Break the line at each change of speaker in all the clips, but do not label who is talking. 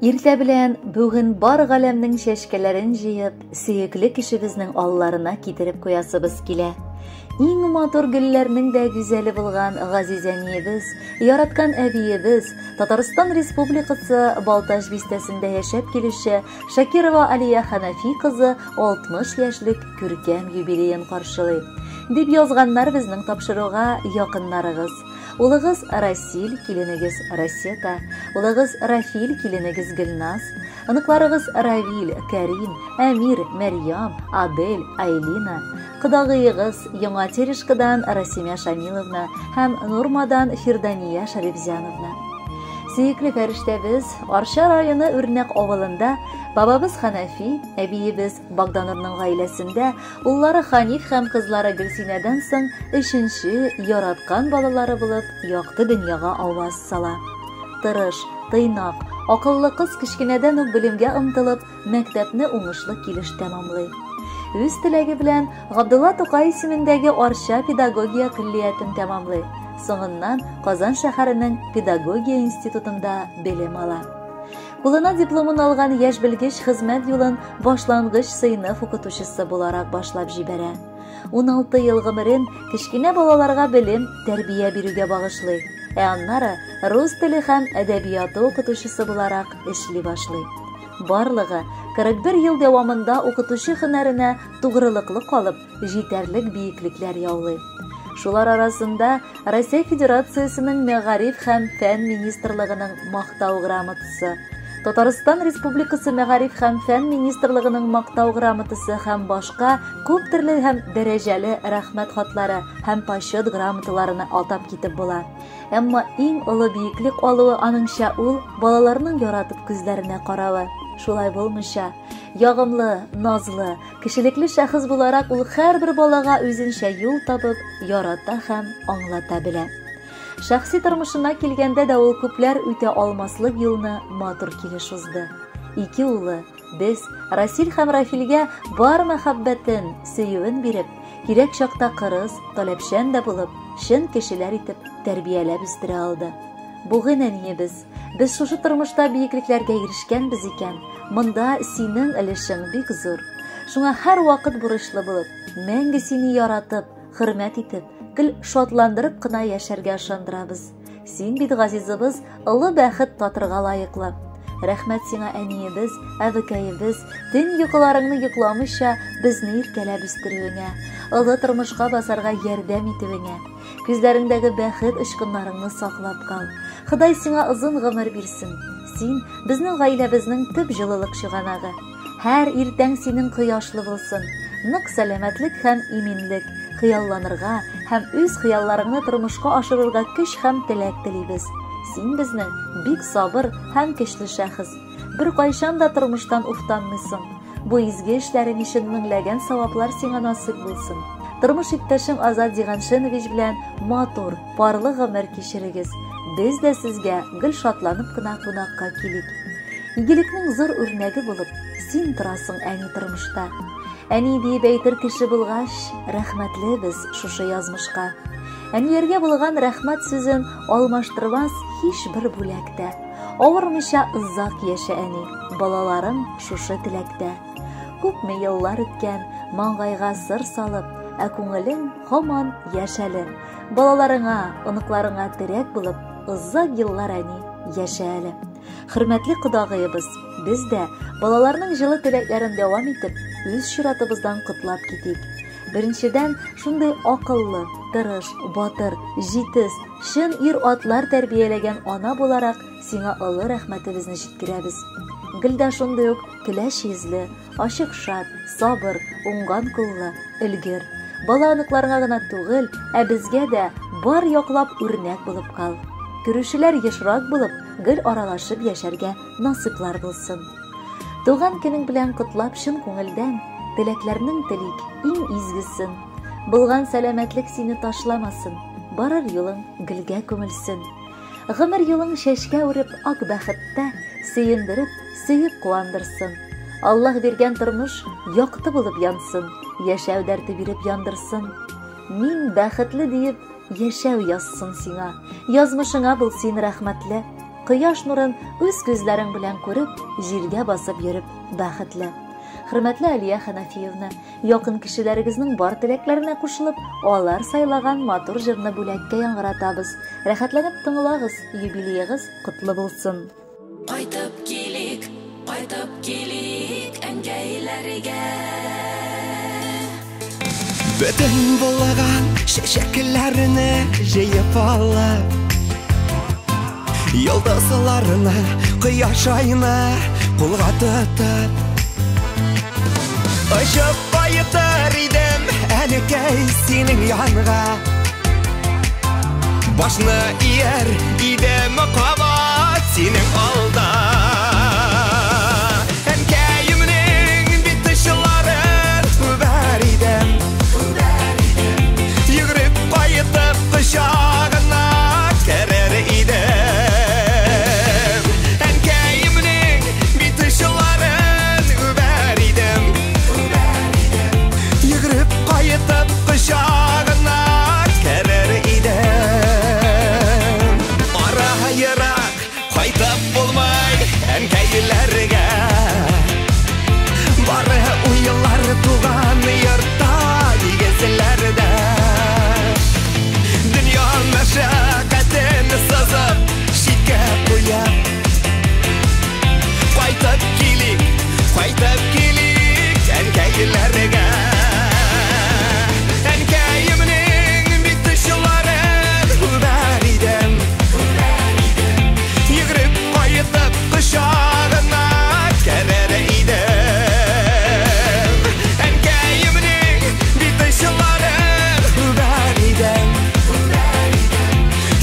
Иртә белән бүген бар галәмнең чәчкәләрен җыеп, сөекле кешебезнең алларына китереп куясыбыз килә. Иң матур гөлләрнең дә гүзәле булган газиз әниебез, яраткан әбиебез, Татарстан Республикасы Балтач бистәсендә яшәп килүче Шакирова Алия Ханафи кызы 60 яшьлек күркәм юбилеен каршылый. Дип язганнар безнең тапшыруга якыннарыгыз. Улыгыз Расил, киленегез Росета, улыгыз Рафил, киленегез Гөлназ, оныкларыгыз Равил, Кәрим, Әмир, Мәрьям, Адель, Айлина, кодагыегыз Яңа Терешкадан Расимә Шамиловна һәм Нурмадан Фирдания Шәрифзяновна. Сөекле фәрештәбез Арча районы Үрнәк авылында бабабыз Ханафи, әбиебез Багданурның гаиләсендә уллары Ханиф һәм кызлары Гөлсинәдән соң өченче яраткан балалары булып якты дөньяга аваз сала. Тырыш, тыйнак, акыллы кыз кечкенәдән үк белемгә омтылып, мәктәпне уңышлы килеш тәмамлый. Үз теләге белән Габдулла Тукай исемендәге Арча педагогия көллиятен тәмамлый. Соңыннан Казан шәһәренең педагогия институтында белем ала. Кулына дипломын алган яшь белгеч хезмәт юлын башлангыч сыйныф укытучысы буларак башлап җибәрә. 16 ел гомерен кечкенә балаларга белем, тәрбия бирүгә багышлый, ә аннары рус теле һәм әдәбияты укытучысы буларак эшли башлый. Барлыгы 41 ел дәвамында укытучы һөнәренә тугрылыклы калып, җитәрлек биеклекләр яулый. Шулар арасында Россия Федерациясенең Мәгариф һәм фән министрлыгының Мактау грамотасы, Татарстан Республикасы Мәгариф һәм фән министрлыгының Мактау грамотасы һәм башка күп төрле һәм дәрәҗәле рәхмәт хатлары һәм почет грамоталарына атап китеп була. Әмма иң олы биеклек алуы аныңча ул балаларның яратып күзләренә каравы. Шулай булмыйча, ягымлы, назлы, Кешелекле шәхес буларак ул һәрбер балага үзенчә юл табып, ярата һәм аңлата белә. Шәхси тормышына килгәндә дә ул күпләр үтә алмаслык юлны матур килеш узды. Ике улы, без, Расил һәм Рафилгә бар мәхәббәтен, сөюен биреп, кирәк чакта кырыс, таләпчән дә булып, чын кешеләр итеп тәрбияләп үстерә алды. Бүген әниебез, без шушы тормышта биеклекләргә ирешкәнбез икән, монда синең өлешең бик зур. Шуңа һәрвакыт бурычлы булып, мәңге сине яратып, хөрмәт итеп, гел шатландырып кына яшәргә ышандырабыз. Син бит, газизыбыз, олы бәхет татырга лаеклы. Рәхмәт сиңа, әниебез, әбекәебез, төн йокыларыңны йокламыйча безне иркәләп үстерүеңә, олы тормышка басарга ярдәм итүеңә. Күзләреңдәге бәхет очкыннарыңны саклап кал. Ходай сиңа озын гомер бирсен. Син безнең гаиләбезнең төп җылылык чыганагы. Һәр иртәң синең кояшлы булсын. Нык сәламәтлек һәм иминлек, хыялланырга һәм үз хыялларыңны тормышка ашырырга көч һәм теләк телибез. Син безнең бик сабыр һәм көчле шәхес. Беркайчан да тормыштан уфтанмыйсың. Бу изге эшләрең өчен меңләгән саваплар сиңа насыйп булсын. Тормыш иптәшең Азат Зиганшинович белән матур, парлы гомер кичерегез. Без дә сезгә гел шатланып кына кунакка килик. Игелекнең зур үрнәге булып, син торасың әни тормышта. Әни диеп әйтер кеше булгач, рәхмәтле без шушы язмышка. Әниләргә булган рәхмәт сүзен алмаштырмас һичбер бүләк тә. Авырмыйча озак яшә, әни, балаларың шушы теләктә. Күпме еллар үткән, маңгайга сыр салып, ә күңелең һаман яшь әле. Балаларыңа, оныкларыңа терәк булып, озак еллар, әни, яшә әле. Хөрмәтле кодагыебыз, без дә балаларның җылы теләкләрен дәвам итеп, үз чиратыбыздан котлап китик. Беренчедән, шундый акыллы, тырыш, батыр, җитез, чын ир-атлар тәрбияләгән ана буларак, сиңа олы рәхмәтебезне җиткерәбез. Гел дә шундый ук көләч йөзле, ачык шат, сабыр, уңган куллы, өлгер. Бала-оныкларыңа гына түгел, ә безгә дә бар яклап үрнәк булып кал. Күрүчеләр ешрак булып, гел аралашып яшәргә насыйплар булсын. Туган көнең белән котлап чын күңелдән, теләкләрнең телик иң изгесен. Булган сәламәтлек сине ташламасын, барыр юлың гөлгә күмелсен. Гомер юлың чәчкә үреп ак бәхеттә, сөендереп, сөеп куандырсын. Аллаһ биргән тормыш якты булып янсын, яшәү дәрте биреп яндырсын. Мин бәхетле диеп яшәү язсын сиңа, язмышыңа бул син рәхмәтле. кояш нурын үз күзләрең белән күреп, җиргә басып йөреп бәхетле. Хөрмәтле Алия Ханафиевна, якын кешеләрегезнең бар теләкләренә кушылып, алар сайлаган матур җырны бүләккә яңгыратабыз. Рәхәтләнеп тыңлагыз, юбилеегыз котлы булсын.
Кайтып килик, кайтып килик әнкәйләргә.
Бөтен булган чәчәкләрне җыеп алып, йолдызларны, кояш айны кулга тотып, очып кайтыр идем, әнкәй, синең янга. Башны ияр идем кабат синең алда. Әнкәемнең бит очларын үбәр идем, йөгереп кайтып кочагына керер идем. Әнкәемнең бит очларын үбәр идем, йөгереп кайтып кочагына керер идем. Ара ерак кайтып булмай әнкәйләргә, бары уйлар туган йортта нигезләрдә. Дөнья мәшәкатен сызып читкә куеп, кайтып килик, кайтып килик әнкәйләргә. Әнкәемнең бит очларын үбәр идем, йөгереп кайтып кочагына керер идем. Әнкәемнең бит очларын үбәр идем,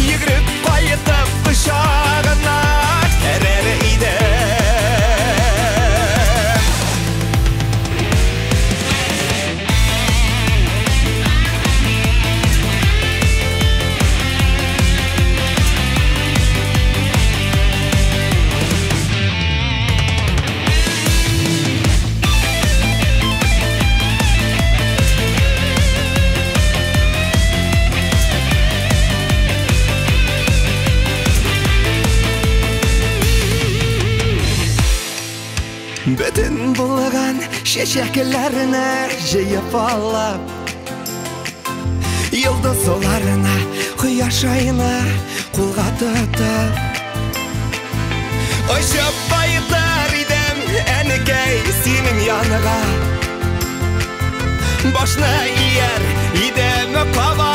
йөгереп кайтып кочагына керер идем. Бөтен булган чәчәкләрне җыеп алып, йолдызларны, кояш айны кулга тотып, очып кайтыр идем, әнкәй, синең янга. Башны ияр идем кабат